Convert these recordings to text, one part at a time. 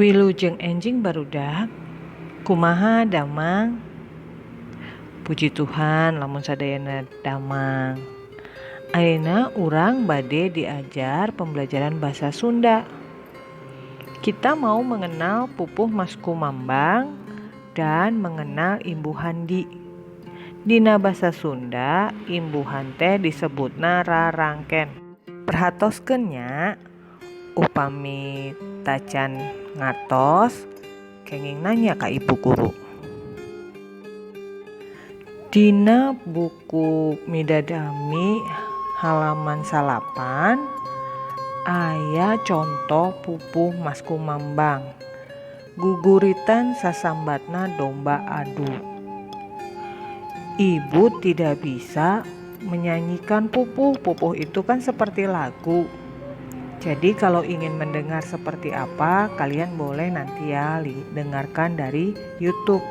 Wilujeng enjing barudak, kumaha damang? Puji Tuhan lamun sadayana damang. Ayeuna urang bade diajar pembelajaran bahasa Sunda. Kita mau mengenal pupuh Maskumambang dan mengenal imbuhan di. Dina basa Sunda, imbuhan teh disebutna rarangken. Perhatoskeun nya, upami tacan ngartos kenging nanya ka ibu guru. Dina buku Midadami halaman 9 aya contoh pupuh Maskumambang. Guguritan sasambatna domba adu. Ibu tidak bisa menyanyikan pupuh. Pupuh itu kan seperti lagu. Jadi kalau ingin mendengar seperti apa, kalian boleh nanti ya dengarkan dari YouTube.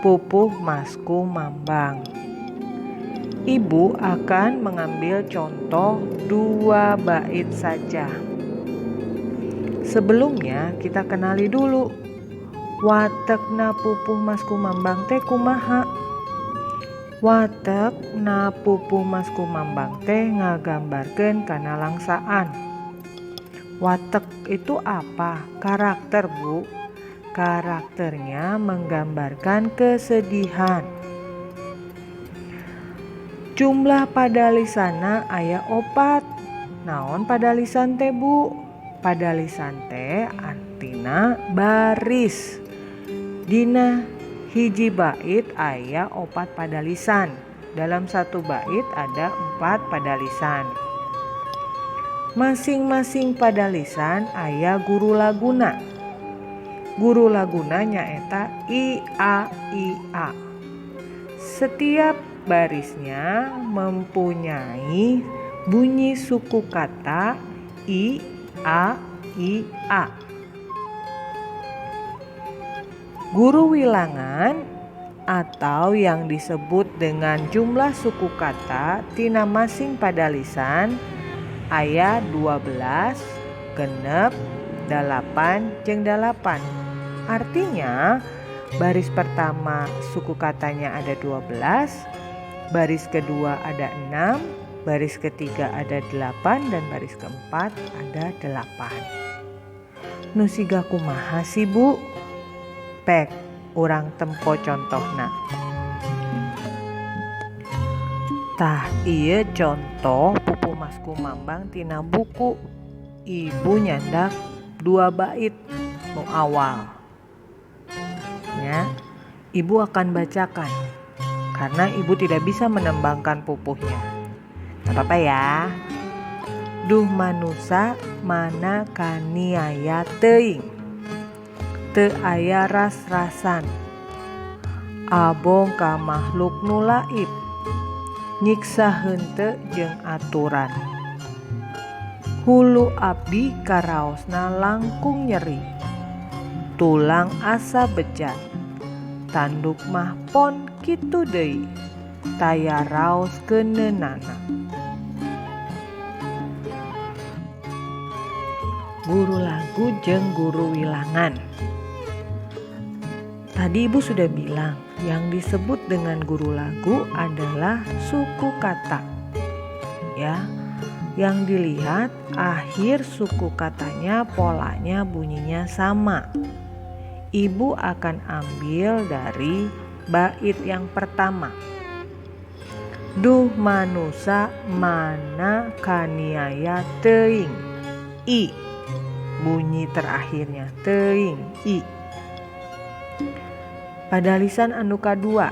Pupuh Maskumambang. Ibu akan mengambil contoh dua bait saja. Sebelumnya kita kenali dulu watekna pupuh Maskumambang teh kumaha. Watekna pupuh Maskumambang teh ngagambarkeun kana langsaan. Watek itu apa? Karakter, Bu. Karakternya menggambarkan kesedihan. Jumlah padalisanna aya 4. Naon padalisan teh, Bu? Padalisan teh artina baris. Dina hiji bait aya 4 padalisan. Dalam satu bait ada 4 padalisan. Masing-masing padalisan aya guru laguna. Guru laguna nyaeta I A I A. Setiap barisnya mempunyai bunyi suku kata I A I A. Guru wilangan atau yang disebut dengan jumlah suku kata tina masing padalisan aya 12, 6, 8, jeung 8. Artinya baris pertama suku katanya ada 12, baris kedua ada 6, baris ketiga ada 8, dan baris keempat ada 8. Nu siga kumaha sih, Bu? Pek urang tempo contohna. Tah, ieu contoh pupuh Maskumambang tina buku. Ibu nyandak dua bait nu awal. Ya, ibu akan bacakan karena ibu tidak bisa menembangkan pupuhnya. Gak apa-apa ya. Duh manusa mana kaniaya teuing. Teu aya ras-rasan. Abong ka makhluk nu laib. Nyiksa henteu jeung aturan. Hulu abdi karaosna langkung nyeri. Tulang asa bejat. Tanduk mah pon kitu deui. Taya raos keuneunana. Guru lagu jeung guru wilangan. Tadi ibu sudah bilang yang disebut dengan guru lagu adalah suku kata. Ya, yang dilihat akhir suku katanya, polanya, bunyinya sama. Ibu akan ambil dari bait yang pertama. Duh manusa mana kaniaya teuing. I, bunyi terakhirnya teuing, I. Padalisan anu kadua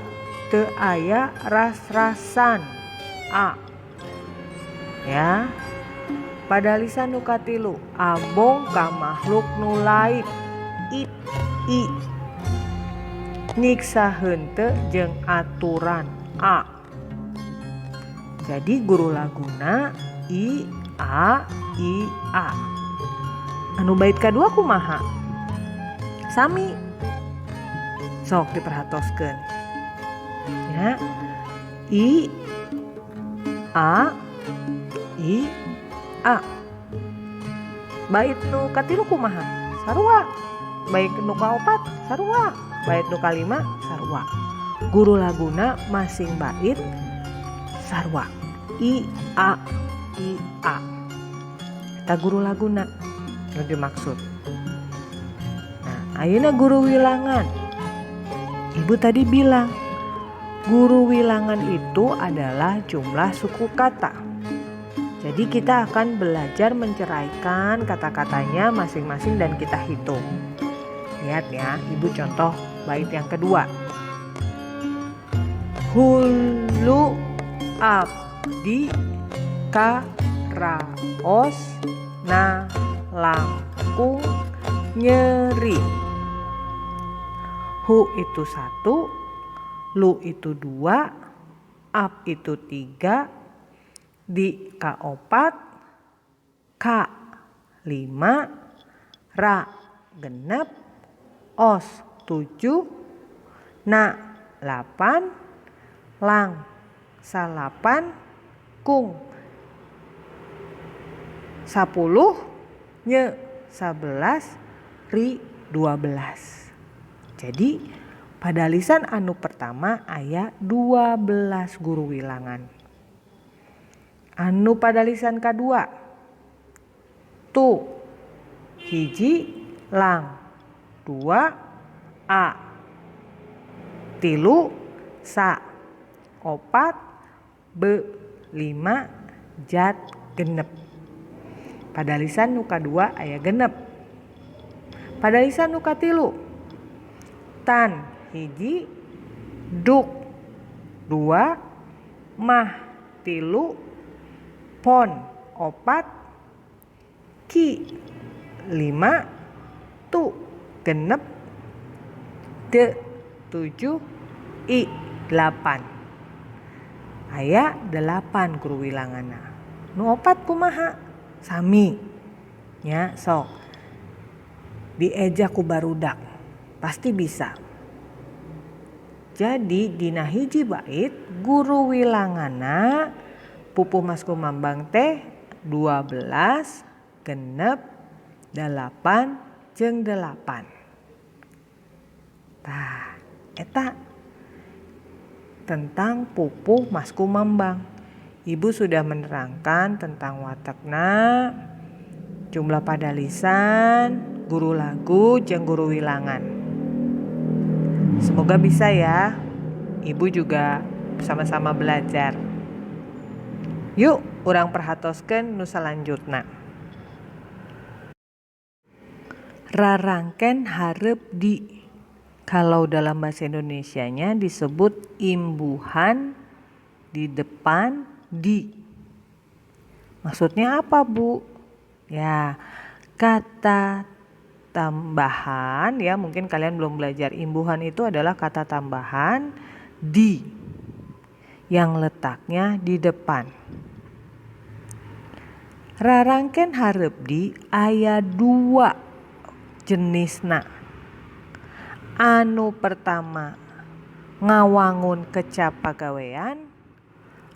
teu aya ras-rasan, A. Ya. Padalisan nu katilu abong ka makhluk nu laib, I, I. Nyiksa henteu jeung aturan, A. Jadi guru laguna I A I A. Anu bait kadua kumaha? Sami. Sok diperhatoskeun. Ya. I A I A. Bait nu katilu kumaha? sarua, bait nu kaopat sarua, bait nu kalima sarua. Guru laguna masing bait sarua. I A I A. Eta guru laguna nu dimaksud. Nah, ayeuna guru wilangan. Ibu tadi bilang guru wilangan itu adalah jumlah suku kata. Jadi kita akan belajar menceraikan kata-katanya masing-masing dan kita hitung. Lihat ya, Ibu contoh bait yang kedua. Hulu abdi karaos na langkung nyeri. Hu itu 1, lu itu 2, ab itu 3, di ka 4, ka 5, ra 6, os 7, na 8, lang 9, kung 10, nye 11, ri 12. Jadi pada lisan anu pertama aya 12 guru wilangan. Anu pada lisan kedua tu 1 lang 2 a 3 sa 4 b 5 jat 6. Pada lisan nu kadua aya 6. Pada lisan nu katilu tan 1 duk 2 mah 3 pon 4 ki 5 tu 6 de 7 i 8. Aya 8 guru wilanganna. Nu 4 kumaha? Sami nya, sok dieja ku barudak pasti bisa. Jadi dina hiji bait guru wilanganna pupuh Maskumambang teh 12 6 8 jeung 8. Tah, eta tentang pupuh Maskumambang. Ibu sudah menerangkan tentang watekna, jumlah padalisan, guru lagu, jeung guru wilangan. Semoga bisa ya. Ibu juga sama-sama belajar. Yuk, urang perhatoskeun nu salanjutna. Rarangken hareup di. Kalau dalam bahasa Indonesianya disebut imbuhan di depan di. Maksudnya apa, Bu? Ya, kata tambahan ya, mungkin kalian belum belajar. Imbuhan itu adalah kata tambahan di yang letaknya di depan. Rarangken hareup di aya 2 jenisna. Anu pertama ngawangun kecap pagawean,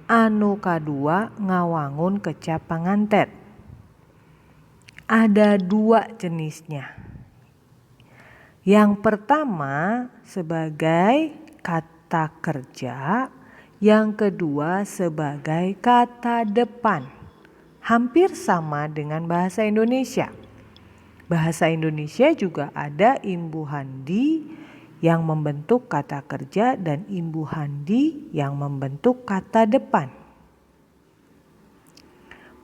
anu kadua ngawangun kecap pangantet. Ada 2 jenisnya. Yang pertama sebagai kata kerja, yang kedua sebagai kata depan. Hampir sama dengan bahasa Indonesia. Bahasa Indonesia juga ada imbuhan di yang membentuk kata kerja dan imbuhan di yang membentuk kata depan.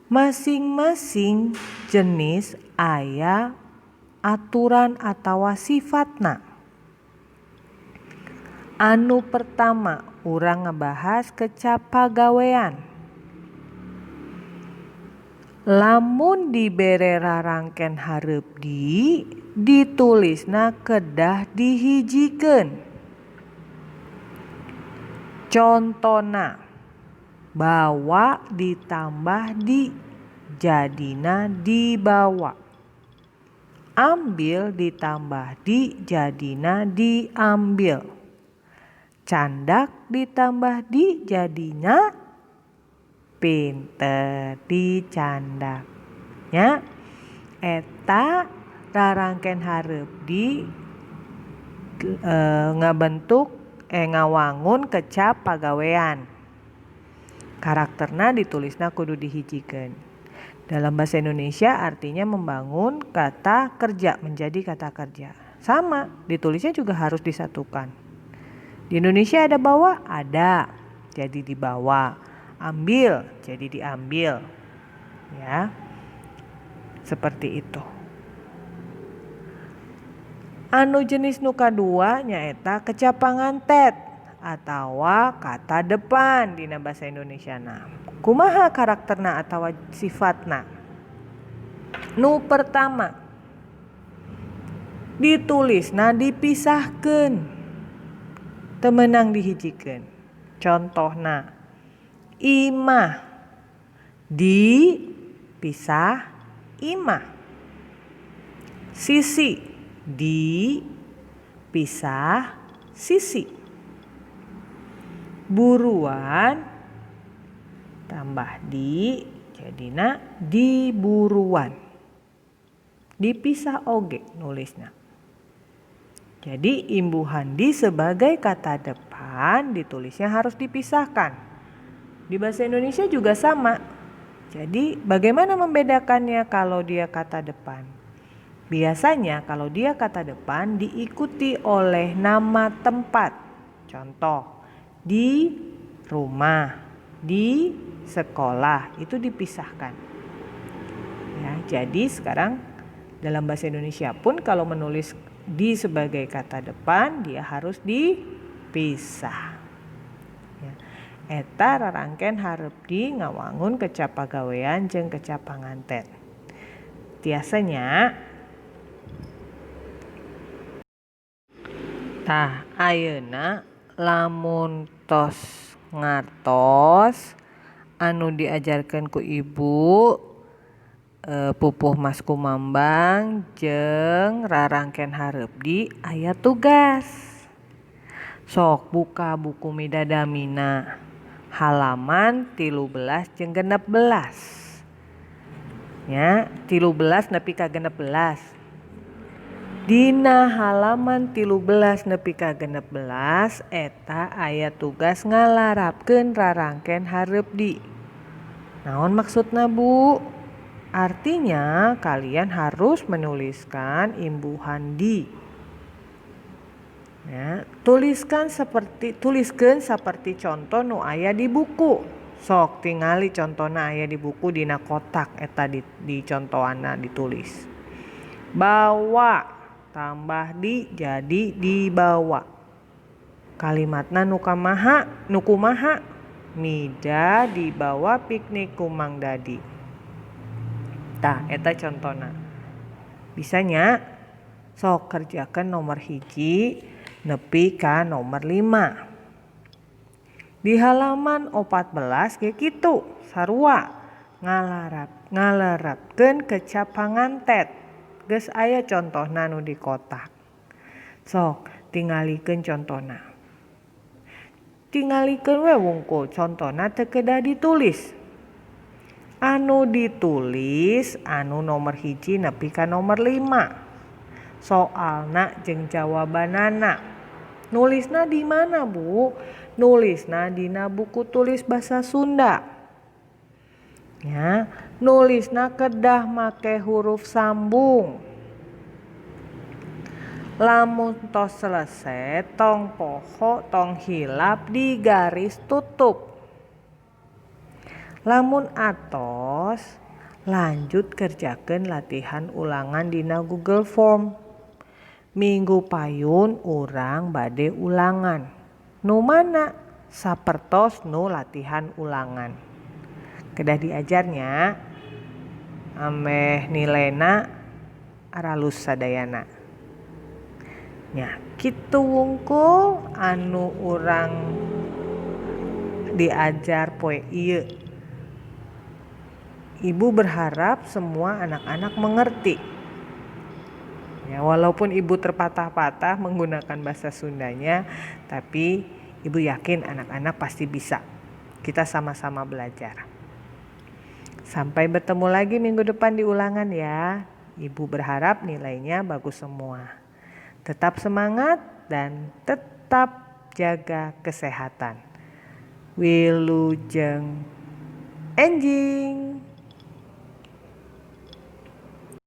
Masing-masing jenis aya aturan atawa sifatna. Anu pertama urang ngebahas kecap pagawean. Lamun dibere rarangken hareup di, ditulisna kedah dihijikeun. Contona bawa ditambah di jadina dibawa. Ambil ditambah di jadina diambil. Candak ditambah di jadinya pinter dicandak. Nya eta Rarangken hareup di ngabentuk ngawangun kecap pagawean. Karakterna ditulisna kudu dihijikeun. Dalam bahasa Indonesia artinya membangun kata kerja menjadi kata kerja. Sama, ditulisnya juga harus disatukan. Di Indonesia ada bawa? Ada. Jadi dibawa. Ambil, jadi diambil. Ya. Seperti itu. Anu jenis nu kadua nyaeta kecap pangantet atawa kata depan dina bahasa Indonesia na. Kumaha karakterna atawa sifatna? Nu pertama, ditulisna dipisahkeun, teu meunang dihijikeun. Contohna, imah dipisah imah. Sisi dipisah sisi. Buruan tambah di jadina diburuan. Dipisah oge nulisna. Jadi imbuhan di sebagai kata depan ditulisnya harus dipisahkan. Di bahasa Indonesia juga sama. Jadi bagaimana membedakannya kalau dia kata depan? Biasanya kalau dia kata depan diikuti oleh nama tempat. Contoh, di rumah, di sekolah, itu dipisahkan. Ya, jadi sekarang dalam bahasa Indonesia pun kalau menulis di sebagai kata depan dia harus dipisah. Ya. Eta rarangken hareup di ngawangun kecap pagawean jeung kecap panganten. Tiasa nya. Tah ayeuna lamun tos ngartos anu diajarkeun ku ibu pupuh maskumambang jeung rarangken hareup di aya tugas. Sok buka buku Midadamina halaman 13 jeung 16. Nya 13 nepi ka 16. Dina halaman 13 nepi ka 16 eta aya tugas ngalarapkeun rarangken hareup di. Naon maksudna, Bu? Artinya kalian harus menuliskan imbuhan di. Ya, tuliskeun seperti contoh nu aya di buku. Sok tingali contona aya di buku dina kotak eta di contohanna ditulis. Bawa tambah di jadi dibawa. Kalimatna nu kamaha, nu kumaha? Mida dibawa piknik ku Mang Dadi. Tah eta contona. Bisa nya? Sok kerjakeun nomor 1 nepi ka nomor 5. Di halaman 14 ge kitu sarua ngalarapkeun kecap pangantet. Geus aya contohna nu di kotak. Sok tingalikeun contona. Tingalikeun we wungkul contona teu kedah ditulis. Anu ditulis anu nomor 1 nepi ka nomor 5. Soalna jeung jawabanana. Nulisna di mana, Bu? Nulisna dina buku tulis basa Sunda. Ya, nulisna kedah make huruf sambung. Lamun tos selesai tong poho tong hilap di garis tutup. Lamun atos lanjut kerjakeun latihan ulangan dina Google Form. Minggu payun urang bade ulangan. Nu mana? Sapertos nu latihan ulangan. Kedah diajarnya ameh nilaina aralus sadayana. Nya kitu wungkul anu urang diajar poe ieu. Ibu berharap semua anak-anak mengerti. Ya, walaupun ibu terpatah-patah menggunakan bahasa Sundanya, tapi ibu yakin anak-anak pasti bisa. Kita sama-sama belajar. Sampai bertemu lagi minggu depan di ulangan ya. Ibu berharap nilainya bagus semua. Tetap semangat dan tetap jaga kesehatan. Wilujeng enjing.